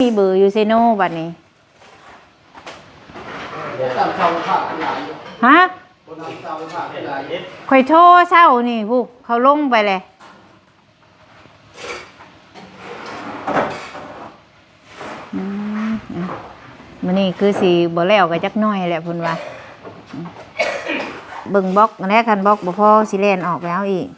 ມີເບີຢູ່ເຊໂນບັດນີ້. ຕາມເຊົາພາກຫຼາຍຢູ່. ຮະ? ຄົນນຳເຊົາພາກຫຼາຍຢູ່. ຂ້ອຍໂທເຊົ້ານີ້ພຸ້ນ ເຂົາລົງໄປແລ້ວ. ອືມ ອືມ ມື້ນີ້ຄືຊິບໍ່ແລ້ວກໍຈັກໜ້ອຍແຫຼະເພິ່ນວ່າ. ອືມ ເບິ່ງບລັອກຫັ້ນແຫຼະ ຄັນບລັອກບໍ່ພໍຊິແລ່ນອອກໄປເອົາອີກ.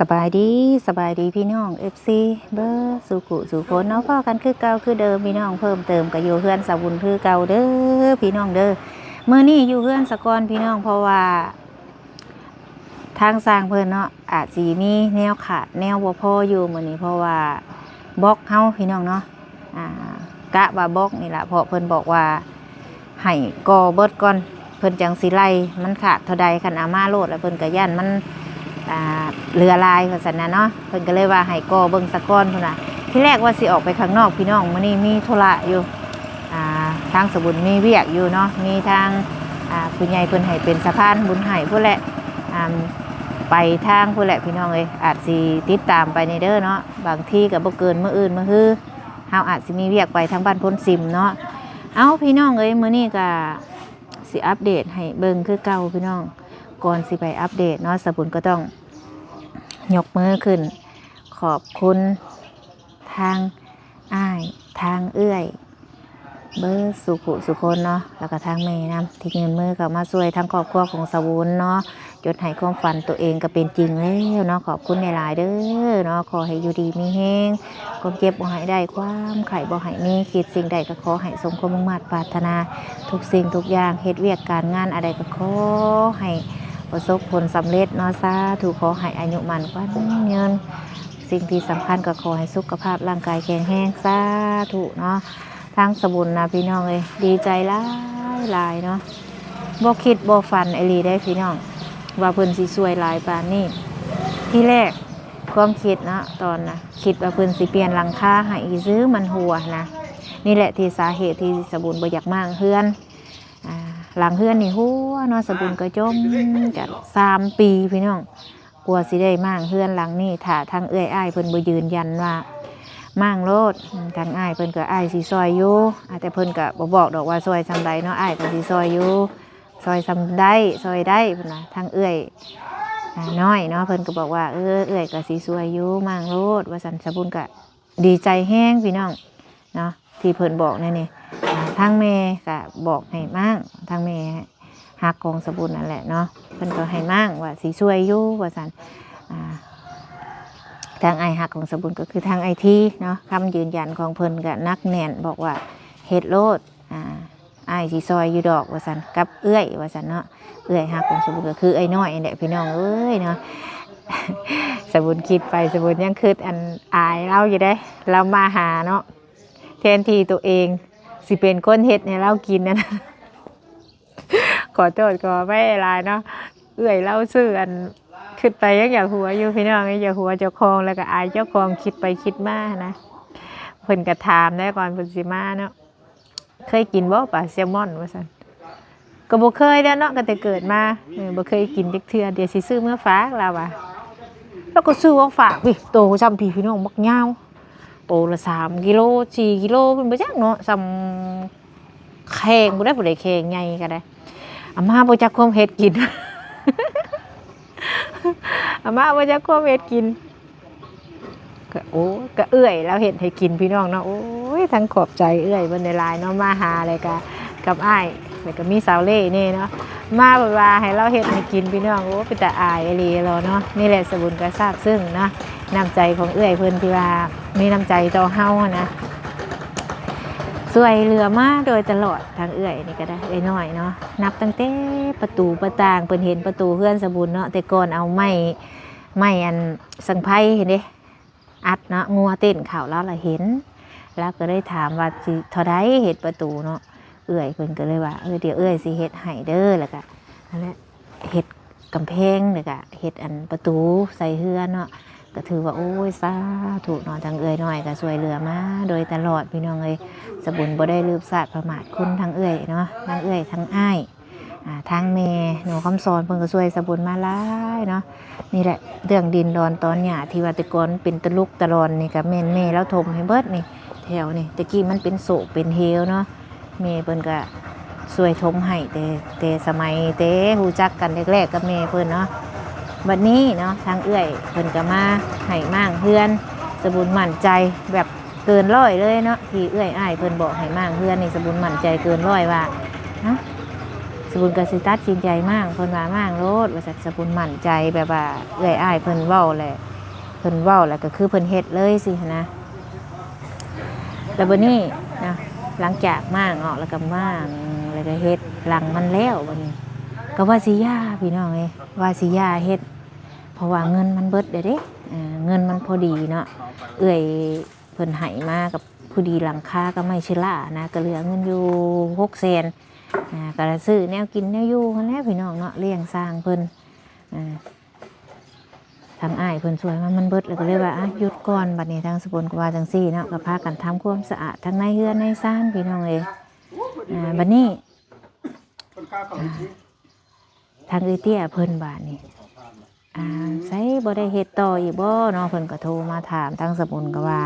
ສະບາຍດີ ສະບາຍດີພີ່ນ້ອງເອັຟຊີເບີດສູ່ຜູ້ສູ່ຄົນເນາະ. ພໍ້ກັນຄືເກົ່າຄືເດີມພີ່ນ້ອງ, ເພີ່ມເຕີມກໍຢູ່ເຮືອນສາວບຸນຄືເກົ່າເດີພີ່ນ້ອງເດີ. ມື້ນີ້ຢູ່ເຮືອນສາກ່ອນພີ່ນ້ອງ ເພາະວ່າ ທາງຊ່າງເພິ່ນເນາະ ອາດຊິມີແນວຂາດແນວບໍ່ພໍຢູ່ມື້ນີ້ ເພາະວ່າບລັອກເຮົາພີ່ນ້ອງເນາະ ອ່າ ກະວ່າບລັອກນີ້ລະ ເພາະເພິ່ນບອກວ່າໃຫ້ກໍ່ເບິດກ່ອນ ເພິ່ນຈັ່ງຊິໄລ່ມັນຂາດເທົ່າໃດ, ຄັນເອົາມາໂລດແລ້ວເພິ່ນກໍຢ້ານມັນ ອ່າ ເຫຼືອຫຼາຍວ່າຊັ້ນນະເນາະ. ເພິ່ນກໍເລີຍວ່າໃຫ້ກໍ່ເບິ່ງສາກ່ອນເພິ່ນວ່າ. ທີແລກວ່າຊິອອກໄປຂ້າງນອກພີ່ນ້ອງ, ມື້ນີ້ມີທຸລະຢູ່ ອ່າ ທາງສາວບຸນມີວຽກຢູ່ເນາະ, ມີທາງ ອ່າ ຜູ້ໃຫຍ່ເພິ່ນໃຫ້ເປັນສະພານບຸນໃຫ້ພຸ້ນແຫຼະ. ອ່າ ໄປທາງພຸ້ນແຫຼະພີ່ນ້ອງເອີຍ, ອາດຊິຕິດຕາມໄປແດ່ເດີເນາະ, ບາງທີກໍບໍ່ເກີນມື້ອື່ນມື້ຮື ເຮົາອາດຊິມີວຽກໄປທາງບ້ານໂພນຊິມເນາະ. ເອົ້າ ພີ່ນ້ອງເອີຍ, ມື້ນີ້ກໍຊິອັບເດດໃຫ້ເບິ່ງຄືເກົ່າພີ່ນ້ອງ. ກ່ອນຊິໄປອັບເດດເນາະ, ສາວບຸນກໍຕ້ອງຍົກມືຂຶ້ນຂອບຄຸນ ທາງອ້າຍ ທາງເອື້ອຍ ເບີດສູ່ຜູ້ສູ່ຄົນເນາະ, ແລ້ວກໍທາງແມ່ນຳ ທີ່ຍື່ນມືເຂົ້າມາຊ່ວຍທາງຄອບຄົວຂອງສາວບຸນເນາະ, ຈົນໃຫ້ຄວາມຝັນຕົວເອງກໍເປັນຈິງແລ້ວເນາະ. ຂອບຄຸນຫຼາຍໆເດີເນາະ, ຂໍໃຫ້ຢູ່ດີມີແຮງ, ຄວາມເຈັບບໍ່ໃຫ້ໄດ້ ຄວາມໄຂ້ບໍ່ໃຫ້ມີ, ຄິດສິ່ງໃດກໍຂໍໃຫ້ສົມຄວາມມຸ່ງມາດປາດຖະໜາ, ທຸກສິ່ງທຸກຢ່າງ ເຮັດວຽກການງານອັນໃດກໍຂໍໃຫ້ປະສົບຜົນສຳເລັດເນາະ, ສາທຸ. ຂໍໃຫ້ອາຍຸໝັ້ນຂວັນຍືນ ສິ່ງທີ່ສຳຄັນກໍຂໍໃຫ້ສຸຂະພາບຮ່າງກາຍແຂງແຮງ ສາທຸເນາະ. ທາງສາວບຸນນະພີ່ນ້ອງເອີຍ ດີໃຈຫຼາຍໆເນາະ, ບໍ່ຄິດບໍ່ຝັນອີ່ຫຼີເດ້ພີ່ນ້ອງ ວ່າເພິ່ນຊິຊ່ວຍຫຼາຍປານນີ້. ທີແລກຄວາມຄິດເນາະ ຕອນນະ ຄິດວ່າເພິ່ນຊິປ່ຽນຫຼັງຄາໃຫ້ຊື່ໆ ມັນຮົ່ວນະ. ນີ້ແຫຼະທີ່ສາເຫດທີ່ສາວບຸນບໍ່ຢາກມ້າງເຮືອນ. ອ່າ ຫຼັງເຮືອນນີ້ຮົ່ວເນາະ, ສາວບຸນກໍຈົ່ມກັນສາມປີພີ່ນ້ອງ ກວ່າຊິໄດ້ມ້າງເຮືອນຫຼັງນີ້, ຖ້າທາງເອື້ອຍອ້າຍເພິ່ນບໍ່ຢືນຢັນວ່າມ້າງໂລດ, ທາງອ້າຍເພິ່ນກໍ ອ້າຍຊິຊ່ອຍຢູ່, ອ່າ ແຕ່ເພິ່ນກໍບໍ່ບອກດອກວ່າຊ່ອຍສ່ຳໃດເນາະ, ອ້າຍກໍຊິຊ່ອຍຢູ່ ຊ່ອຍສ່ຳໄດ້ ຊ່ອຍໄດ້ເພິ່ນວ່າ. ທາງເອື້ອຍ ອ່າ ນ້ອຍເນາະ ເພິ່ນກໍບອກວ່າ ເອີ ເອື້ອຍກໍຊິຊ່ວຍຢູ່ ມ້າງໂລດວ່າຊັ້ນ. ສາວບຸນກໍ ດີໃຈແຮງພີ່ນ້ອງເນາະ ທີ່ເພິ່ນບອກແນວນີ້. ອ່າ ທາງແມ່ກະບອກໃຫ້ມ້າງ, ທາງແມ່ຮັກຂອງສາວບຸນນັ້ນແຫຼະເນາະ, ເພິ່ນກໍໃຫ້ມ້າງວ່າຊິຊ່ວຍຢູ່ວ່າຊັ້ນ. ອ່າ ທາງອ້າຍຮັກຂອງສາວບຸນກໍຄືທາງອ້າຍທີເນາະ, ຄຳຢືນຢັນຂອງເພິ່ນກໍໜັກແໜ້ນ ບອກວ່າເຮັດໂລດ ອ່າ ອ້າຍຊິຊ່ອຍຢູ່ດອກວ່າຊັ້ນ ກັບເອື້ອຍວ່າຊັ້ນເນາະ. ເອື້ອຍຮັກຂອງສາວບຸນກໍຄືເອື້ອຍນ້ອຍນີ້ແຫຼະພີ່ນ້ອງເອີຍເນາະ. ສາວບຸນຄິດໄປ ສາວບຸນຍັງຄິດອັນອາຍລາວຢູ່ເດ້, ລາວມາຫາເນາະ ແທນທີ່ຕົວເອງຊິເປັນຄົນເຮັດໃຫ້ລາວກິນນັ້ນ. ຂໍໂທດຂໍອະໄພຫຼາຍເນາະ, ເອື້ອຍລາວຊື່ອັນ ຄິດໄປຍັງຢາກຫົວຢູ່ພີ່ນ້ອງເອີຍ, ຢາກຫົວເຈົ້າຂອງ ແລ້ວກໍອາຍເຈົ້າຂອງ. ຄິດໄປຄິດມານະ ເພິ່ນກໍຖາມແດ່ ກ່ອນເພິ່ນຊິມາເນາະ ເຄີຍກິນບໍ່ປາແຊລມອນວ່າຊັ້ນ. ກໍບໍ່ເຄີຍແລ້ວເນາະ ຕັ້ງແຕ່ເກີດມາ ເອີ ບໍ່ເຄີຍກິນຈັກເທື່ອ, ດຽວຊິຊື້ມາຝາກລາວວ່າ. ລາວກໍຊື້ມາຝາກ ພີ່ ໂຕສ່ຳພີ້ພີ່ນ້ອງ ບັກຍາວ ໂຕລະສາມກິໂລ ສີ່ກິໂລ ເພິ່ນບໍ່ຈັກເນາະ, ສ່ຳແຂ້ງບໍ່ໄດ້ ຜູ້ໃດແຂ້ງໃຫຍ່ກໍໄດ້. ອາມ່າບໍ່ຈັກຄວາມເຮັດກິນ ອາມ່າບໍ່ຈັກຄວາມເຮັດກິນ. ກະ ໂອ້ ກະເອື້ອຍລາວເຮັດໃຫ້ກິນພີ່ນ້ອງເນາະ. ໂອ້ຍ ທັງຂອບໃຈເອື້ອຍເພິ່ນຫຼາຍໆເນາະ, ມາຫາແລ້ວກະກັບອ້າຍ ແລ້ວກະມີສາວເລ່ແດ່ເນາະ, ມາແບບວ່າໃຫ້ລາວເຮັດໃຫ້ກິນພີ່ນ້ອງ. ໂອ້ ເປັນຕາອາຍອີ່ຫຼີເນາະ. ນີ້ແຫຼະ ສາວບຸນກະຊາບຊຶ້ງເນາະ ນ້ຳໃຈຂອງເອື້ອຍເພິ່ນທີ່ວ່າມີນ້ຳໃຈຕໍ່ເຮົາຫັ້ນນະ, ຊ່ວຍເຫຼືອມາໂດຍຕະຫຼອດ. ທາງເອື້ອຍນີ້ກະໄດ້ ເອື້ອຍນ້ອຍເນາະ, ນັບຕັ້ງແຕ່ປະຕູປະຕ່າງ ເພິ່ນເຫັນປະຕູເຮືອນສາວບຸນເນາະ, ແຕ່ກ່ອນເອົາໄມ້ ໄມ້ອັນສັງໄພຫັ້ນເດ້ ອັດເນາະ, ງົວເຕັ້ນເຂົ້າລາວລະເຫັນ, ລາວກໍເລີຍຖາມວ່າຊິເທົ່າໃດເຮັດປະຕູເນາະ. ເອື້ອຍເພິ່ນກໍເລີຍວ່າ ເອີ ດຽວເອື້ອຍຊິເຮັດໃຫ້ເດີ, ແລ້ວກໍນັ້ນແຫຼະ ເຮັດ ກຳແພງ ແລ້ວກະເຮັດອັນປະຕູໃສ່ເຮືອນເນາະ ກໍຖືວ່າ ໂອ້ຍ ສາທຸເນາະ ທາງເອື້ອຍນ້ອຍກໍຊ່ວຍເຫຼືອມາໂດຍຕະຫຼອດ ພີ່ນ້ອງເອີຍ. ສະບຸນບໍ່ໄດ້ລືບຊາດພະມາດຄຸນທາງເອື້ອຍເນາະ ທາງເອື້ອຍ ທາງອ້າຍ ອ່າ ທາງແມ່ໜູຄຳສອນ ເພິ່ນກໍຊ່ວຍສະບຸນມາຫຼາຍເນາະ. ນີ້ແຫຼະ ເລື່ອງດິນດອນຕອນຫຍ້າທີ່ວ່າແຕ່ກ່ອນເປັນຕະລຸກຕະຫຼອນນີ້ ກໍແມ່ນແມ່ລາວຖົມໃຫ້ເບິດນີ້ ແຖວນີ້ ແຕ່ກີ້ມັນເປັນໂສກເປັນເຫວເນາະ. ແມ່ເພິ່ນກະຊ່ວຍຖົມໃຫ້ ແຕ່ ແຕ່ສະໄໝແຕ່ຮູ້ຈັກກັນແລກໆກັບແມ່ເພິ່ນເນາະ. ບັດນີ້ເນາະ ທາງເອື້ອຍເພິ່ນກະມາໃຫ້ມ້າງເຮືອນ ສະບຸນໝັ້ນໃຈແບບເກີນຮ້ອຍເລີຍເນາະ ທີ່ເອື້ອຍອ້າຍເພິ່ນບອກໃຫ້ມ້າງເຮືອນນີ້ ສະບຸນໝັ້ນໃຈເກີນຮ້ອຍວ່າ ຮະ ສະບຸນກະຊິຕັດສິນໃຈມ້າງ ເພິ່ນວ່າມ້າງໂລດວ່າຊັ້ນ. ສະບຸນໝັ້ນໃຈແບບວ່າເອື້ອຍອ້າຍເພິ່ນເວົ້າແຫຼະ ເພິ່ນເວົ້າແລ້ວກໍຄືເພິ່ນເຮັດເລີຍຊີ້ຫັ້ນນະ. ແລ້ວບັດນີ້ນະ ຫຼັງຈາກມ້າງອອກແລ້ວກໍມ້າງ ແລ້ວກໍເຮັດຫຼັງມັນແລ້ວ ບັດນີ້ກໍວ່າຊິຢ່າ ພີ່ນ້ອງເອີຍ ວ່າຊິຢ່າເຮັດ ເພາະວ່າເງິນມັນເບິດແລ້ວເດ້. ເອີ ເງິນມັນພໍດີເນາະ ເອື້ອຍເພິ່ນໃຫ້ມາກັບພໍດີຫຼັງຄາກັບໄມ້ເຊລານະ ກໍເຫຼືອເງິນຢູ່ຫົກແສນ ນະ ກໍຊື້ແນວກິນແນວຢູ່ຫັ້ນແຫຼະ ພີ່ນ້ອງເນາະ ລ້ຽງຊ່າງເພິ່ນ. ເອີ ທາງອ້າຍເພິ່ນຊ່ວຍມາມັນເບິດ ແລ້ວກໍເລີຍວ່າ ອະ ຢຸດກ່ອນ. ບັດນີ້ທາງສະບຸນກໍວ່າຈັ່ງຊີ້ເນາະ ກໍພາກັນທຳຄວາມສະອາດທັງໃນເຮືອນໃນຊານ ພີ່ນ້ອງເອີຍ. ອາ ບັດນີ້ ອາ ທາງເອື້ອຍເຕ້ຍເພິ່ນບາດນີ້ ອາ ໃສບໍ່ໄດ້ເຮັດຕໍ່ອີກບໍ່ເນາະ ເພິ່ນກໍໂທມາຖາມທາງສະບຸນ ກໍວ່າ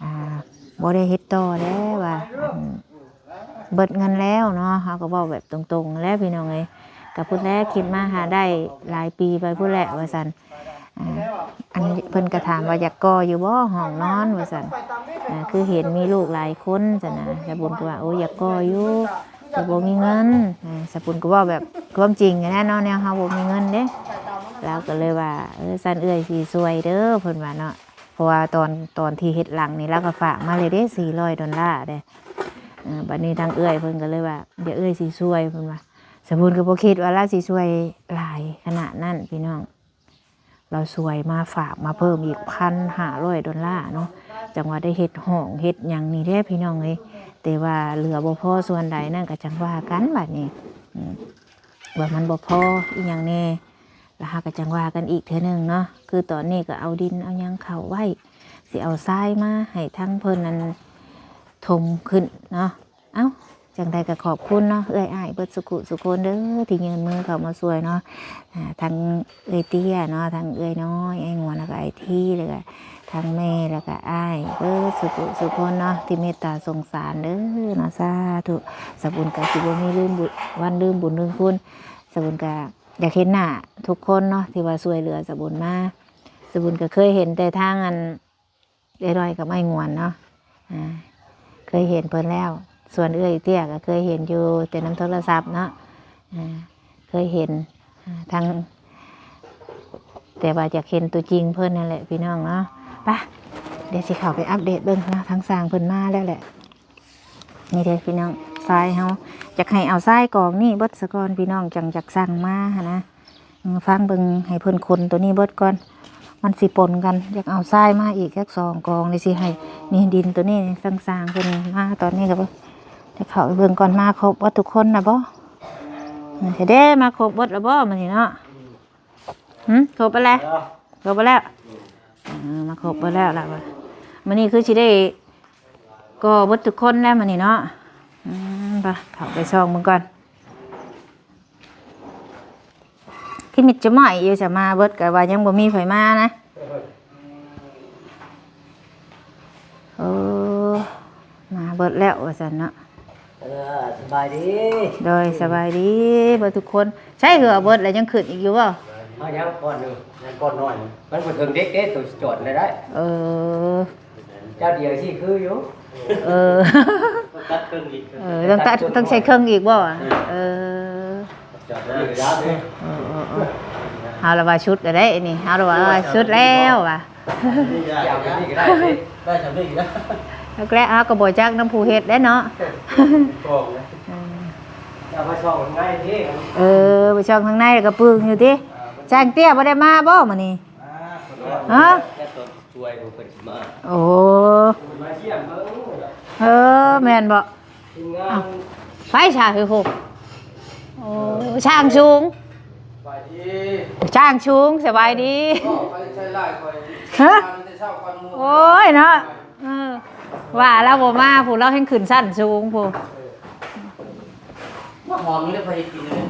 ອາ ບໍ່ໄດ້ເຮັດຕໍ່ແລ້ວວ່າ ອັນ ເບິດເງິນແລ້ວເນາະ. ເຮົາກໍເວົ້າແບບຕົງໆແຫຼະ ພີ່ນ້ອງເອີຍ ກໍພຸ້ນແຫຼະ ຄິດມາຫາໄດ້ຫຼາຍປີໄປພຸ້ນແຫຼະວ່າຊັ້ນ. ອາ ອັນເພິ່ນກໍຖາມວ່າ ຢາກກໍ່ຢູ່ບໍ່ຫ້ອງນອນວ່າຊັ້ນ ອາ ຄືເຫັນມີລູກຫຼາຍຄົນຊັ້ນນະ. ສະບຸນກໍວ່າ ໂອ້ ຢາກກໍ່ຢູ່ ແຕ່ບໍ່ມີເງິນ. ອາ ສະບຸນກໍເວົ້າແບບຄວາມຈິງຫັ້ນແຫຼະເນາະ ແນວເຮົາບໍ່ມີເງິນເດ້. ລາວກໍເລີຍວ່າ ເອີ ຊັ້ນເອື້ອຍຊິຊ່ວຍເດີ ເພິ່ນວ່າເນາະ ເພາະວ່າຕອນ ຕອນທີ່ເຮັດຫຼັງນີ້ ລາວກໍຝາກມາເລີຍເດ້ ສີ່ຮ້ອຍໂດນລາເດ້. ເອີ ບັດນີ້ທາງເອື້ອຍເພິ່ນກໍເລີຍວ່າ ດຽວເອື້ອຍຊິຊ່ວຍ ເພິ່ນວ່າ. ສະບຸນກໍບໍ່ຄິດວ່າລາວຊິຊ່ວຍຫຼາຍຂະໜາດນັ້ນ ພີ່ນ້ອງ. ລາວຊ່ວຍມາ ຝາກມາເພີ່ມອີກພັນຫ້າຮ້ອຍໂດນລາເນາະ ຈັ່ງວ່າໄດ້ເຮັດຫ້ອງເຮັດຫຍັງນີ້ແຫຼະ ພີ່ນ້ອງເອີຍ. ແຕ່ວ່າເຫຼືອບໍ່ພໍສ່ວນໃດນັ້ນກໍຈັ່ງວ່າກັນບາດນີ້ ອືມ ວ່າມັນບໍ່ພໍອີ່ຫຍັງແດ່ ແລ້ວເຮົາກໍຈັ່ງວ່າກັນອີກເທື່ອໜຶ່ງເນາະ. ຄືຕອນນີ້ກໍເອົາດິນເອົາຫຍັງເຂົ້າໄວ້ ຊິເອົາຊາຍມາໃຫ້ທາງເພິ່ນນັ້ນຖົມຂຶ້ນເນາະ. ເອົ້າ ຈັ່ງໃດກໍຂອບຄຸນເນາະ ເອື້ອຍອ້າຍເບິດສຸຂຸສຸຄົນເດີ ທີ່ຍື່ນມືເຂົ້າມາຊ່ວຍເນາະ. ອາ ທັງເອື້ອຍເຕ້ຍເນາະ ທັງເອື້ອຍນ້ອຍ ອ້າຍງວນ ແລ້ວກໍອ້າຍທີ ແລ້ວກໍທັງແມ່ ແລ້ວກໍອ້າຍເບິດສຸຂຸສຸຄົນເນາະ ທີ່ເມດຕາສົງສານເດີເນາະ. ສາທຸ. ສະບຸນກໍຊິບໍ່ມີລືມບຸນ ວັນລືມບຸນລືມຄຸນ. ສະບຸນກໍຢາກເຫັນໜ້າທຸກຄົນເນາະ ທີ່ວ່າຊ່ວຍເຫຼືອສະບຸນມາ. ສະບຸນກໍເຄີຍເຫັນແຕ່ທາງອັນ ເອື້ອຍນ້ອຍກັບອ້າຍງວນເນາະ ອາ ເຄີຍເຫັນເພິ່ນແລ້ວ. ສ່ວນເອື້ອຍເຕ້ຍກໍເຄີຍເຫັນຢູ່ແຕ່ນຳໂທລະສັບເນາະ ອາ ເຄີຍເຫັນ ອາ ທັງ ແຕ່ວ່າຢາກເຫັນຕົວຈິງເພິ່ນນັ້ນແຫຼະ ພີ່ນ້ອງເນາະ. ໄປ ດຽວຊິເຂົ້າໄປອັບເດດເບິ່ງເນາະ ທາງຊ່າງເພິ່ນມາແລ້ວແຫຼະ. ນີ້ເດ້ພີ່ນ້ອງ ຊາຍເຮົາ ຢາກໃຫ້ເອົາຊາຍກອງນີ້ເບິດສາກ່ອນ ພີ່ນ້ອງ ຈັ່ງຢາກສັ່ງມາຫັ້ນນະ. ເອີ ຟັງເບິ່ງໃຫ້ເພິ່ນຂົນໂຕນີ້ເບິດກ່ອນ ມັນຊິປົນກັນ. ຢາກເອົາຊາຍມາອີກຈັກສອງກອງ ນີ້ຊິໃຫ້ ນີ້ດິນໂຕນີ້ ຊ່າງໆເພິ່ນມາຕອນນີ້ກໍ ດຽວເຂົ້າໄປເບິ່ງກ່ອນ ມາຄົບເບິດທຸກຄົນນະບໍ່? ເອີ ເດ້ ມາຄົບເບິດແລ້ວບໍ່ມື້ນີ້ເນາະ? ຫຶ ຄົບໄປແລ້ວ ຄົບໄປແລ້ວ ເອີ ມາຄົບເບິດແລ້ວລະວ່າ ມື້ນີ້ຄືຊິໄດ້ກໍ່ເບິດທຸກຄົນແລ້ວມື້ນີ້ເນາະ. ອືມ ໄປ ເຂົ້າໄປສ່ອງເບິ່ງກ່ອນ. ຄືມິດຈະໝ້ອຍຢູ່ ຈະມາເບິດ ກະວ່າຍັງບໍ່ມີໃຜມານະ. ເອີ ມາເບິດແລ້ວວ່າຊັ້ນເນາະ. ເອີ ສະບາຍດີ ໂດຍ ສະບາຍດີເບິດທຸກຄົນ. ໃຊ້ເຫືອເບິດແລ້ວ ຍັງຂຶ້ນອີກຢູ່ບໍ່? ເອົາ ຍັງກ່ອນໜຶ່ງ ຍັງກ່ອນໜ້ອຍໜຶ່ງ ມັນບໍ່ເຖິງເດັກເດ້ ໂຕຊິຈອດໄດ້ໄດ. ເອີ ເຈົ້າດຽວຊິຄືຢູ່. ເອີ ຕັດເຄິ່ງອີກ ເອີ ຕ້ອງຕັດ ຕ້ອງໃຊ້ເຄິ່ງອີກບໍ່? ເອີ ເອີ ຈອດໄດ້ກໍຢາກເດ້. ເອີ ເອີ ເອີ ເຮົາລະວ່າສຸດແລ້ວເດ້ນີ້ ເຮົາລະວ່າສຸດແລ້ວວ່າ. ຢາກແບບນີ້ກໍໄດ້ເດ້ ໄດ້ສ່ຳນີ້ກໍໄດ້. ແລ້ວເຮົາກໍບໍ່ຈັກນຳຜູ້ເຮັດເດ້ເນາະ. ເອີ ເຈົ້າໄປສ່ອງຂ້າງໃນຕິ. ເອີ ໄປສ່ອງຂ້າງໃນແລ້ວກໍປຶ້ງຢູ່ຕິ. ຊ່າງເຕ້ຍບໍ່ໄດ້ມາບໍ່ມື້ນີ້? ຮະ? ຊ່ວຍບໍ່ເພິ່ນຊິມາ. ໂອ້ ເອີ ແມ່ນບໍ່? ທີມງານ ເອົ້າ ໄປຊະເຮີຍໂຫ. ໂອ້ ຊ່າງສູງ ສະບາຍດີ ຊ່າງຊຸງ ສະບາຍດີ. ໂອ້ ຂ້ອຍໃຊ້ຫຼາຍ ຂ້ອຍ ຮະ? ມາຕັ້ງແຕ່ເຊົ້າກ່ອນໝູ່. ໂອ້ຍເນາະ ເອີ ວ່າລາວບໍ່ມາ ຜູ້ລາວແຮ່ງຂຶ້ນຊັ້ນສູງພຸ້ນ. ເອີ ມາຫອມນີ້ແຫຼະ ຂ້ອຍເຮັດກິນເດ້.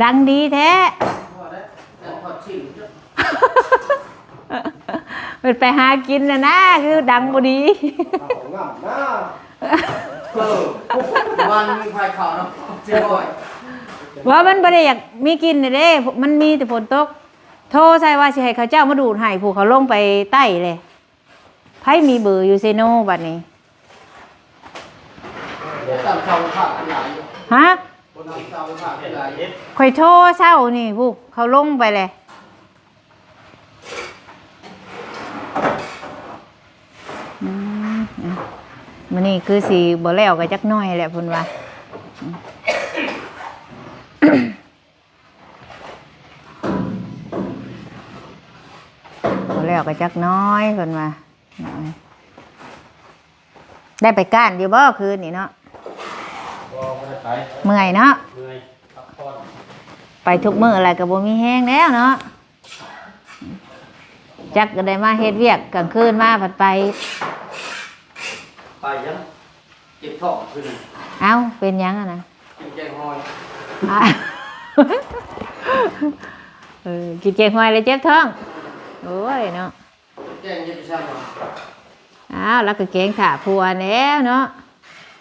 ດັງດີແທ້ ພໍແລ້ວ ທອດຊີ້ນ. ເພິ່ນໄປຫາກິນນະນາ ຄືດັງບໍ່ດີ. ເອົາງາມນາ. ເອີ ວານມີໄຟເຂົ້າເນາະ ເຈັດຮ້ອຍ. ວ່າມັນບໍ່ໄດ້ຢາກມີກິນເດ້ ມັນມີແຕ່ຝົນຕົກ. ໂທໃສ່ວ່າຊິໃຫ້ເຂົາເຈົ້າມາດູດໃຫ້ ຜູ້ເຂົາລົງໄປໃຕ້ເລີຍ. ໃຜມີເບີຢູ່ເຊໂນບັດນີ້? ຕາມເຊົາຂາດຫຼາຍຢູ່. ຮະ? ຕາມເຊົາຂາດຫຼາຍ. ຂ້ອຍໂທເຊົ້ານີ້ ຜູ້ເຂົາລົງໄປເລີຍ. ອືມ ມື້ນີ້ຄືຊິບໍ່ແລ້ວກໍຈັກໜ້ອຍແຫຼະ ເພິ່ນວ່າ ບໍ່ແລ້ວກໍຈັກໜ້ອຍ ເພິ່ນວ່າ. ໄດ້ໄປກ້ານຢູ່ບໍ່ຄືນນີ້ເນາະ? ບໍ່ ບໍ່ໄດ້ໄປ. ເມື່ອຍເນາະ? ເມື່ອຍ ພັກຜ່ອນ. ໄປທຸກມື້ແລ້ວກໍບໍ່ມີແຮງແລ້ວເນາະ. ຈັກກໍໄດ້ມາເຮັດວຽກກາງຄືນມາພັດໄປ. ໄປຫຍັງ? ເຈັບທ້ອງຄືນນີ້. ເອົ້າ ເປັນຫຍັງຫັ້ນນະ? ກິນແກງຫອຍ. ອາ ເອີ ກິນແກງຫອຍແລ້ວເຈັບທ້ອງ. ໂອ້ຍເນາະ. ແກງເຮັດໄປຊັ້ນຫວາ? ອ້າວ ລາວກໍແກງຖ້າຜົວແລ້ວເນາະ.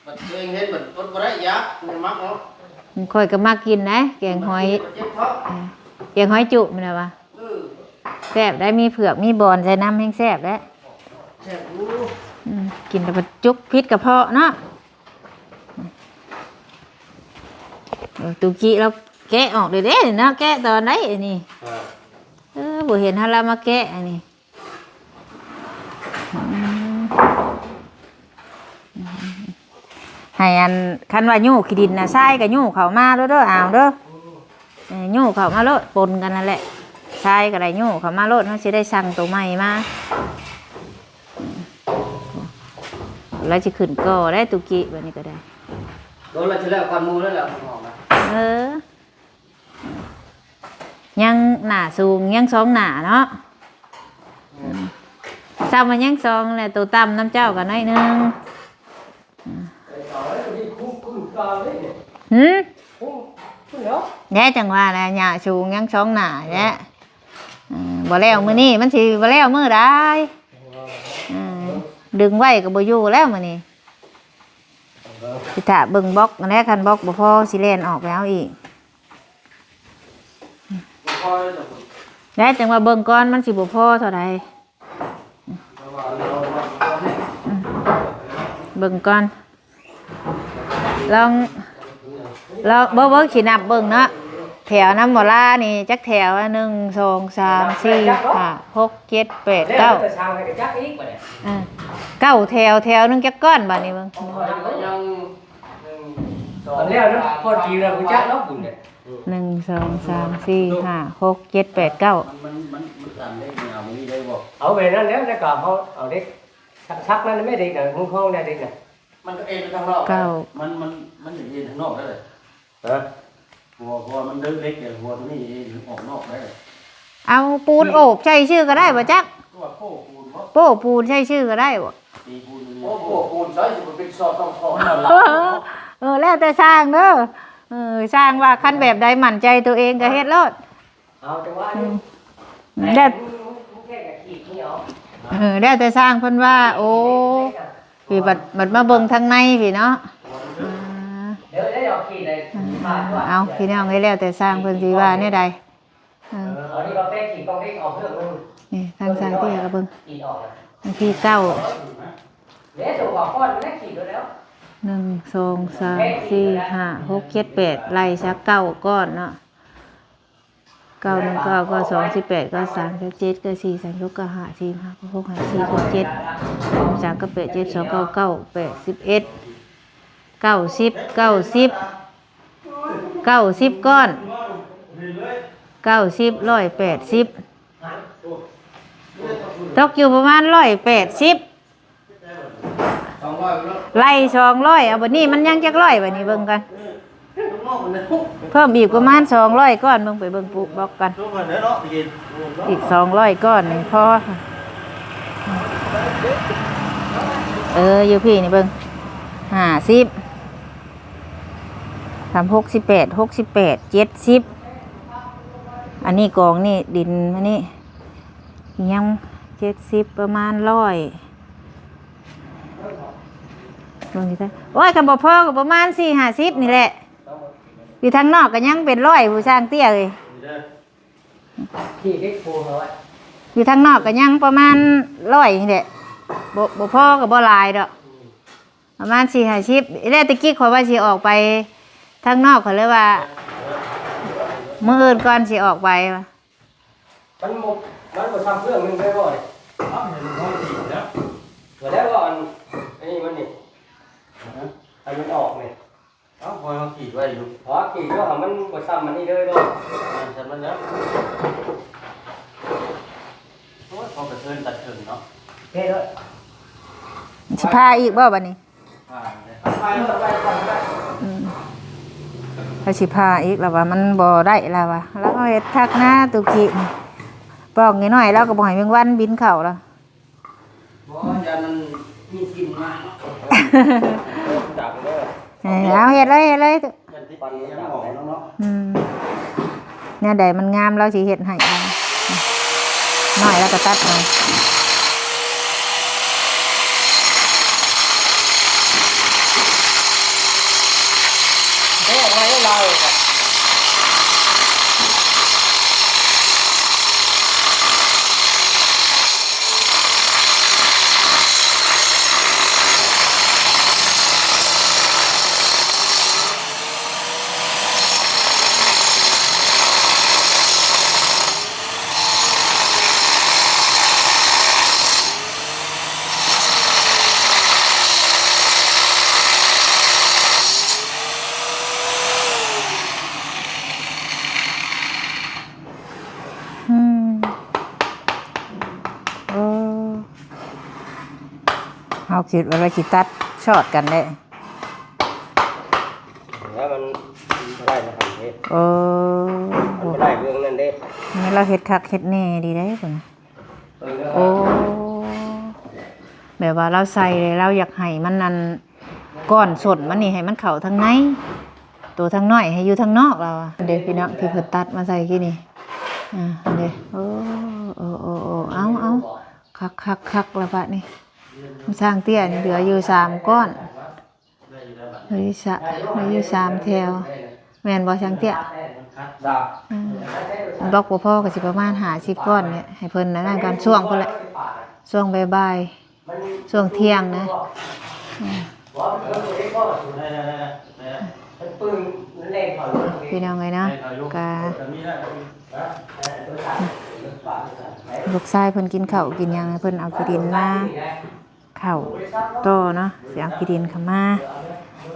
ບັດຕົວເອງເຮັດບັດອົດບໍ່ໄດ້ ຢາກ ມັນມັກເນາະ. ຂ້ອຍກໍມັກກິນໄດ໋ ແກງຫອຍ ມັນເຈັບທ້ອງ. ເອີ ແກງຫອຍຈຸແມ່ນລະວະ? ເອີ ແຊບໄດ໋ ມີເຜືອກມີບອນໃສ່ນຳ ແຮ່ງແຊບແຫຼະ. ແຊບຢູ່. ອືມ ກິນແລ້ວບັດຈຸກຜິດກະເພາະເນາະ. ເອີ ຕຸກິລາວແກະອອກເດ້ເນາະ ແກະຕອນໃດອັນນີ້? ເອີ ບໍ່ເຫັນເຮົາລາວມາແກະອັນນີ້. ອືມ ໃຫ້ອັນ ຄັນວ່າຍູ້ຂີ້ດິນນະ ຊາຍກໍຍູ້ເຂົ້າມາໂລດເດີ ເອົາເດີ. ເອີ ຍູ້ເຂົ້າມາໂລດ ປົນກັນນັ້ນແຫຼະ ຊາຍກໍໄດ້ຍູ້ເຂົ້າມາໂລດ ເຮົາຊິໄດ້ສັ່ງໂຕໃໝ່ມາ. ລາວຊິຂຶ້ນກໍໄດ້ຕຸກິບັດນີ້ກໍໄດ້. ໂດນລາວຊິແລ້ວກ່ອນໝູ່ແລ້ວແຫຼະ. ເອີ ຍັງໜ້າສູງ ຍັງສອງໜ້າເນາະ. ອືມ ຊ້ຳວ່າຍັງສອງແຫຼະ ໂຕຕ່ຳນຳເຈົ້າກໍໜ້ອຍໜຶ່ງ. ຫືມ ແດ່ ຈັ່ງວ່ານະ ຫຍ້າສູງຍັງສອງໜ້າແຫຼະ. ເອີ ບໍ່ແລ້ວມື້ນີ້ ມັນຊິບໍ່ແລ້ວມື້ໃດ? ເອີ ດຶງໄວ້ກໍບໍ່ຢູ່ແລ້ວມື້ນີ້. ຊິຖ້າເບິ່ງບລັອກຫັ້ນແຫຼະ ຄັນບລັອກບໍ່ພໍ ຊິແລ່ນອອກໄປເອົາອີກ. ແລ້ວຈັ່ງວ່າເບິ່ງກ່ອນ ມັນຊິບໍ່ພໍເທົ່າໃດ. ອືມ ເບິ່ງກ່ອນ ລອງ ລອງ ເບິ່ງ ເບິ່ງ ຊິນັບເບິ່ງເນາະ. ແຖວນຳໝໍລານີ້ຈັກແຖວ? ໜຶ່ງ ສອງ ສາມ ສີ່ ຫ້າ ຫົກ ເຈັດ ແປດ ເກົ້າ ເກົ້າແຖວ. ແຖວໜຶ່ງຈັກກ້ອນບາດນີ້ເບິ່ງ. ຍັງ ໜຶ່ງ ສອງ ສາມ ສີ່ ຫ້າ ຫົກ ເຈັດ ແປດ ເກົ້າ ໜຶ່ງ ສອງ ສາມ ສີ່ ຫ້າ ຫົກ ເຈັດ ແປດ ເກົ້າ. ມັນ ມັນ ມັນ ມັນຕາມເລກນີ້ ເອົານີ້ໄດ້ບໍ່? ເອົາໄປນັ້ນແຫຼະ ແລ້ວກໍເຮົາເອົາເລກ ທັກນັ້ນແມ່ເດັກນະ ຫ້ອງແນ່ເດັກນະ. ມັນກໍເອັນໄປທາງນອກ ເກົ້າ ມັນ ມັນ ມັນເອັນທາງນອກໄດ້ເລີຍ. ຮະ? ຫົວ ຫົວມັນເດີເລັກ ຫົວຕົວນີ້ເອັນອອກນອກໄດ້. ເອົາປູນໂອບໃສ່ຊື່ກໍໄດ້ບໍ່ຈັກ? ຕົວໂປ້ປູນບໍ່? ໂປ້ປູນໃສ່ຊື່ກໍໄດ້ບໍ່? ຕີປູນນີ້ ໂອ້ ໂປ້ປູນໃສ່ຊິບໍ່ເປັນຊອກສອງຊອກ. ເອີ ເອີ ແລ້ວແຕ່ຊ່າງເດີ. ເອີ ຊ່າງວ່າຄັນແບບໃດໝັ້ນໃຈຕົວເອງກໍເຮັດໂລດ. ເອົາ ແຕ່ວ່າ ອືມ ແລ້ວ ເອີ ແລ້ວແຕ່ຊ່າງເພິ່ນວ່າ. ໂອ້ ພີ່ ບັດ ບັດມາເບິ່ງທາງໃນພີ່ເນາະ. ເອີ ເອົາ ພີ່ນ້ອງເອີຍ ແລ້ວແຕ່ຊ່າງເພິ່ນຊິວ່າແນວໃດ. ເອີ ເອົານີ້ກໍແປ້ງຂີດກອງເລັກອອກເລື່ອງໜຶ່ງ. ນີ້ ທາງຊ່າງເຕ້ກໍເບິ່ງ ຂີດອອກນະ ບາງທີເກົ້າ ເດ້ ຕົວຂອງກ້ອນມັນໄດ້ຂີດໄວ້ແລ້ວ. ໜຶ່ງ ສອງ ສາມ ສີ່ ຫ້າ ຫົກ ເຈັດ ແປດ ໄລ່ຊະ ເກົ້າກ້ອນເນາະ. ເກົ້າ ໜຶ່ງ ເກົ້າ ເກົ້າ ສອງ ສິບແປດ ເກົ້າ ສາມ ສິບເຈັດ ເກົ້າ ສີ່ ສາມ ຫົກ ເກົ້າ ຫ້າ ສີ່ ຫ້າ ຫົກ ຫ້າ ສີ່ ເຈັດ ສາມ ເກົ້າ ແປດ ເຈັດ ສອງ ເກົ້າ ເກົ້າ ແປດ ສິບເອັດ ເກົ້າ ສິບ ເກົ້າ ສິບ ເກົ້າ ສິບກ້ອນ ເກົ້າ ສິບ ຮ້ອຍ ແປດ ສິບ ຕົກຢູ່ປະມານ ຮ້ອຍ ແປດ ສິບ ໄລ່ ສອງ ຮ້ອຍ. ເອົາ ບັດນີ້ມັນຍັງຈັກຮ້ອຍ ບັດນີ້ເບິ່ງກ່ອນ. ເພີ່ມອີກປະມານສອງຮ້ອຍກ້ອນ ເບິ່ງ ໄປເບິ່ງປູກບລັອກກັນ ອີກສອງຮ້ອຍກ້ອນນີ້ພໍ. ເອີ ຢູ່ພີ້ນີ້ເບິ່ງ ຫ້າສິບ ສາມ ຫົກສິບແປດ ຫົກສິບແປດ ເຈັດສິບ ອັນນີ້ກອງນີ້ດິນມານີ້ ຍັງເຈັດສິບ ປະມານຮ້ອຍ ເບິ່ງຊິ ໂອ້ຍ ຄັນບໍ່ພໍກໍປະມານສີ່ຫ້າສິບນີ້ແຫຼະ. ຢູ່ທາງນອກກໍຍັງເປັນຮ້ອຍ ຜູ້ຊ່າງເຕ້ຍເອີຍ. ທີ່ເດັກໂພເຮົາອະ ຢູ່ທາງນອກກໍຍັງປະມານຮ້ອຍນີ້ແຫຼະ ບໍ່ ບໍ່ພໍກໍບໍ່ຫຼາຍດອກ ປະມານສີ່ຫ້າສິບ. ແລ້ວແຕ່ກີ້ຂ້ອຍວ່າຊິອອກໄປທາງນອກ ຂ້ອຍເລີຍວ່າ ມື້ອື່ນກ່ອນຊິອອກໄປວ່າ ມັນບໍ່ ມັນບໍ່ຊ້ຳເຄື່ອງໜຶ່ງໄດ້ບໍ່ນີ້? ເອົາໃຫ້ມັນຮ້ອນດີນະ ບໍ່ໄດ້ວ່າອັນ ອັນນີ້ມັນນີ້ ໃຫ້ມັນອອກນີ້. ເອົ້າ ບໍ່ໃຫ້ເຮົາຂີດໄວ້ຢູ່ ເພາະວ່າຂີດແລ້ວມັນບໍ່ຊ້ຳອັນນີ້ເລີຍບໍ່? ແມ່ນ ຊັ້ນມັນແລ້ວ ໂອ້ຍ ພໍກະເທີນຕັດເຄິ່ງເນາະ ເອີ ຊິຜ່າອີກບໍ່ບາດນີ້? ຜ່າແລ້ວ ຜ່າແລ້ວ ໄວ້ກ່ອນກໍໄດ້ ອືມ ເຂົາຊິຜ່າອີກ ລາວວ່າມັນບໍ່ໄດ້ ລາວວ່າ ລາວເຮັດຄັກນາຕຸກີ້ ປອກນ້ອຍໆ ລາວກໍບໍ່ໃຫ້ແມງວັນບິນເຂົ້າລາວ. ບໍ່ ຢ້ານມັນມີສິ່ງມາເນາະ ດັງເດີ ເອີ ເອົາເຮັດເລີຍ ເຮັດເລີຍ ປັນຍັງອອກເນາະ ອືມ ແນວໃດມັນງາມລາວຊິເຮັດໃຫ້ ນ້ອຍລາວກໍຕັດເອົາ. ອືມ ໂອ້ ເຮົາຄິດວ່າລາວຊິຕັດຊອດກັນແຫຼະ ແລ້ວມັນບໍ່ໄດ້ນະຫັ້ນເດ້ ໂອ້ ມັນບໍ່ໄດ້ເບື້ອງນັ້ນເດ້ ແມ່ນລາວເຮັດຄັກເຮັດແນ່ດີເດ້ພຸ້ນ ໂອ້ ແບບວ່າລາວໃສ່ແລ້ວລາວຢາກໃຫ້ມັນ ອັນ ກ້ອນສົ້ນມັນນີ້ໃຫ້ມັນເຂົ້າທາງໃນ ໂຕທາງນ້ອຍໃຫ້ຢູ່ທາງນອກລາວອະ ເດ້ພີ່ນ້ອງ ທີ່ເພິ່ນຕັດມາໃສ່ກີ້ນີ້ ອ່າ ເດ້ ໂອ້ ໂອ້ ໂອ້ ເອົາ ເອົາ ຄັກໆໆ ລະບາດນີ້ ຊ່າງເຕ້ຍນີ້ເຫຼືອຢູ່ສາມກ້ອນ ເຫຼືອຢູ່ສາມແຖວ ແມ່ນບໍ່ຊ່າງເຕ້ຍ? ອືມ ບລັອກບໍ່ພໍກໍຊິປະມານຫ້າສິບກ້ອນນີ້ ໃຫ້ເພິ່ນອັນນັ້ນກ່ອນ ຊ່ວງພຸ້ນແຫຼະ ຊ່ວງບ່າຍໆ ຊ່ວງທ່ຽງນະ ອືມ ພີ່ນ້ອງເອີຍເນາະ ກະ ລູກຊາຍເພິ່ນກິນເຂົ້າກິນຫຍັງ ເພິ່ນເອົາຂີ້ດິນມາ ເຂົ້າຕໍ່ເນາະ ຊິເອົາຂີ້ດິນເຂົ້າມາ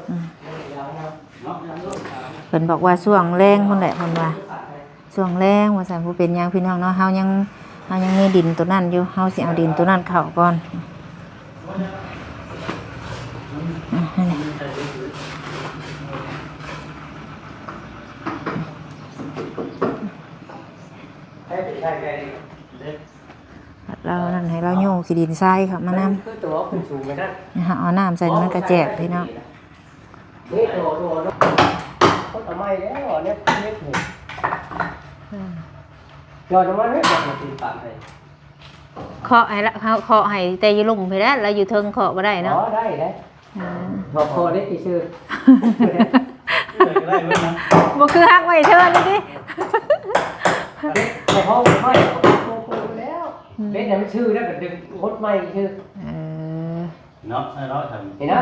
ອືມ ເພິ່ນບອກວ່າຊ່ວງແລງພຸ້ນແຫຼະ ເພິ່ນວ່າຊ່ວງແລງວ່າຊັ້ນ ບໍ່ເປັນຫຍັງພີ່ນ້ອງເນາະ ເຮົາຍັງ ເຮົາຍັງມີດິນໂຕນັ້ນຢູ່ ເຮົາຊິເອົາດິນໂຕນັ້ນເຂົ້າກ່ອນ ລາວນັ້ນໃຫ້ລາວໂຍຂີ້ດິນຊາຍເຂົ້າມານຳ ຄືຕົວຂຶ້ນສູງໄປນັ້ນ ເຮົາເອົານ້ຳໃສ່ ມັນກະແຈກພີ່ນ້ອງ ນີ້ຕົວ ຕົວ ຄົນເອົາໃໝ່ແລ້ວ ເລັບ ເລັບນີ້ ອືມ ຢອດລົງມາເລີຍ ຢອດລົງມາຕີປາກໃຫ້ ເຄາະໃຫ້ລະ ເຮົາເຄາະໃຫ້ແຕ່ຢູ່ລຸ່ມພີ້ແຫຼະ ລາວຢູ່ເທິງເຄາະບໍ່ໄດ້ເນາະ ອໍ ໄດ້ ໄດ້ ອືມ ເຄາະ ເຄາະເລັກຊື່ໆ ບໍ່ຄືຮັກໄວ້ເທີນນີ້ຕິ ໃຫ້ເຮົາໄວ້ ແລ້ວ ອືມ ເຮັດໃຫ້ມັນຊື່ແລ້ວກໍດຶງຫົດໃໝ່ຊື່ ເອີ ເນາະ ໃຊ່ເນາະ ເຫັນນະ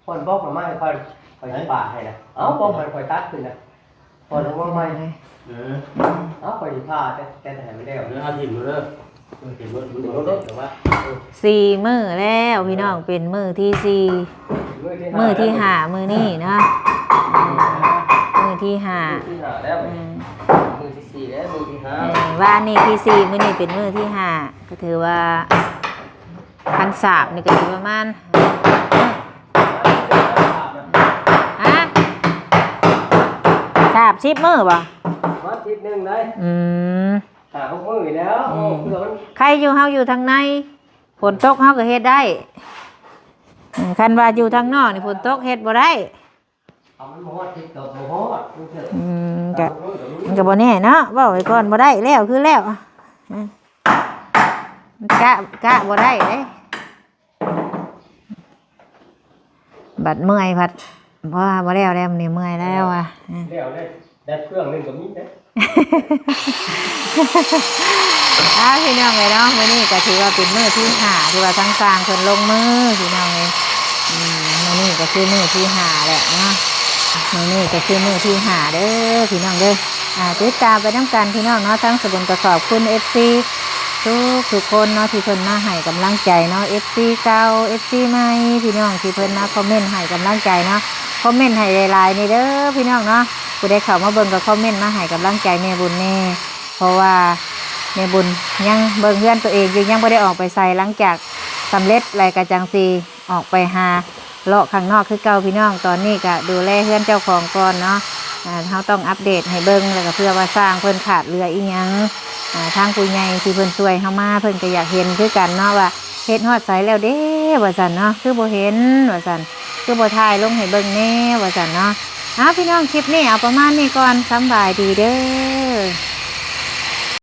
ຄົນບອກມາໃຫ້ຂ້ອຍ ຂ້ອຍຊິປາດໃຫ້ນະ ເອົ້າ ບອກໃຫ້ຂ້ອຍຕັດຂຶ້ນນະ ຂ້ອຍລະວັງໃໝ່ ເອີ ເອົ້າ ຂ້ອຍຊິຜ່າແຕ່ ແຕ່ໃຫ້ມັນແລ້ວ ເດີ ເອົາຖິ້ມເດີ ເອີ ຖິ້ມເດີ ເດີ ເດີ ແຕ່ວ່າ ເອີ ສີ່ມື້ແລ້ວພີ່ນ້ອງ ເປັນມື້ທີສີ່ ມື້ທີຫ້າ ມື້ທີຫ້າມື້ນີ້ເນາະ ມື້ທີຫ້າ ມື້ທີຫ້າແລ້ວ ອືມ ມື້ທີສີ່ແລ້ວ ມື້ທີຫ້າ ເອີ ວານນີ້ທີສີ່ ມື້ນີ້ເປັນມື້ທີຫ້າ ກໍຖືວ່າ ຄັນສາບນີ້ກໍຊິປະມານ ຮະ? ອາບສິບມື້ບໍ່? ປະມານທິດໜຶ່ງໄດ໋. ອືມ ຫ້າຫົກມື້ນີ້ແລ້ວ. ອືມ ໂອ້ ເພື່ອມັນ ໃຄຢູ່ເຮົາຢູ່ທາງໃນ ຝົນຕົກເຮົາກໍເຮັດໄດ້. ເອີ ຄັນວ່າຢູ່ທາງນອກນີ້ຝົນຕົກເຮັດບໍ່ໄດ້. ເອົາມັນບໍ່ຮອດ ເຮັດກໍບໍ່ຮອດ. ອືມ ກໍ ມັນກໍບໍ່ແນ່ເນາະ ເວົ້າໄວ້ກ່ອນ ບໍ່ໄດ້ ແລ້ວຄືແລ້ວ. ກະ ກະບໍ່ໄດ້ເດ້ ບັດເມື່ອຍພັດ ບໍ່ວ່າບໍ່ແລ້ວແລ້ວ ມື້ນີ້ເມື່ອຍແລ້ວວ່າ. ເອີ ແລ້ວເດ້ ແບັດເຄື່ອງໜຶ່ງກໍມີເດ້. ອ່າ ພີ່ນ້ອງເອີຍເນາະ ມື້ນີ້ກໍຖືວ່າເປັນມື້ທີຫ້າ ທີ່ວ່າທາງຊ່າງເພິ່ນລົງມື ພີ່ນ້ອງເອີຍ. ອືມ ມື້ນີ້ກໍຄືມື້ທີຫ້າແຫຼະເນາະ ມື້ນີ້ກໍຄືມື້ທີຫ້າເດີ ພີ່ນ້ອງເດີ. ອ່າ ຕິດຕາມໄປນຳກັນ ພີ່ນ້ອງເນາະ. ທາງສະບຸນກໍຂອບຄຸນເອັຟຊີທຸກໆຄົນເນາະ ທີ່ເພິ່ນມາໃຫ້ກຳລັງໃຈເນາະ ເອັຟຊີເກົ່າ ເອັຟຊີໃໝ່ ພີ່ນ້ອງທີ່ເພິ່ນມາຄອມເມັນໃຫ້ກຳລັງໃຈເນາະ. ຄອມເມັນໃຫ້ຫຼາຍໆນີ້ເດີ ພີ່ນ້ອງເນາະ. ຜູ້ໃດເຂົ້າມາເບິ່ງກໍຄອມເມັນມາໃຫ້ກຳລັງໃຈແມ່ບຸນແດ່ ເພາະວ່າແມ່ບຸນຍັງເບິ່ງເຮືອນຕົວເອງຢູ່ ຍັງບໍ່ໄດ້ອອກໄປໃສ. ຫຼັງຈາກສຳເລັດແລ້ວກໍຈັ່ງຊິອອກໄປຫາເລາະຂ້າງນອກຄືເກົ່າ ພີ່ນ້ອງ. ຕອນນີ້ກໍດູແລເຮືອນເຈົ້າຂອງກ່ອນເນາະ. ອ່າ ເຮົາຕ້ອງອັບເດດໃຫ້ເບິ່ງ ແລ້ວກໍເພື່ອວ່າຊ່າງເພິ່ນຂາດເຫຼືອອີ່ຫຍັງ ອ່າ ທາງຜູ້ໃຫຍ່ທີ່ເພິ່ນຊ່ວຍເຮົາມາ ເພິ່ນກໍຢາກເຫັນຄືກັນເນາະ ວ່າເຮັດຮອດໃສແລ້ວເດ້ ວ່າຊັ້ນເນາະ ຄືບໍ່ເຫັນ ວ່າຊັ້ນ ຄືບໍ່ຖ່າຍລົງໃຫ້ເບິ່ງແດ່ ວ່າຊັ້ນເນາະ. ເອົາ ພີ່ນ້ອງ ຄລິບນີ້ເອົາປະມານນີ້ກ່ອນ ສຳບາຍດີເດີ.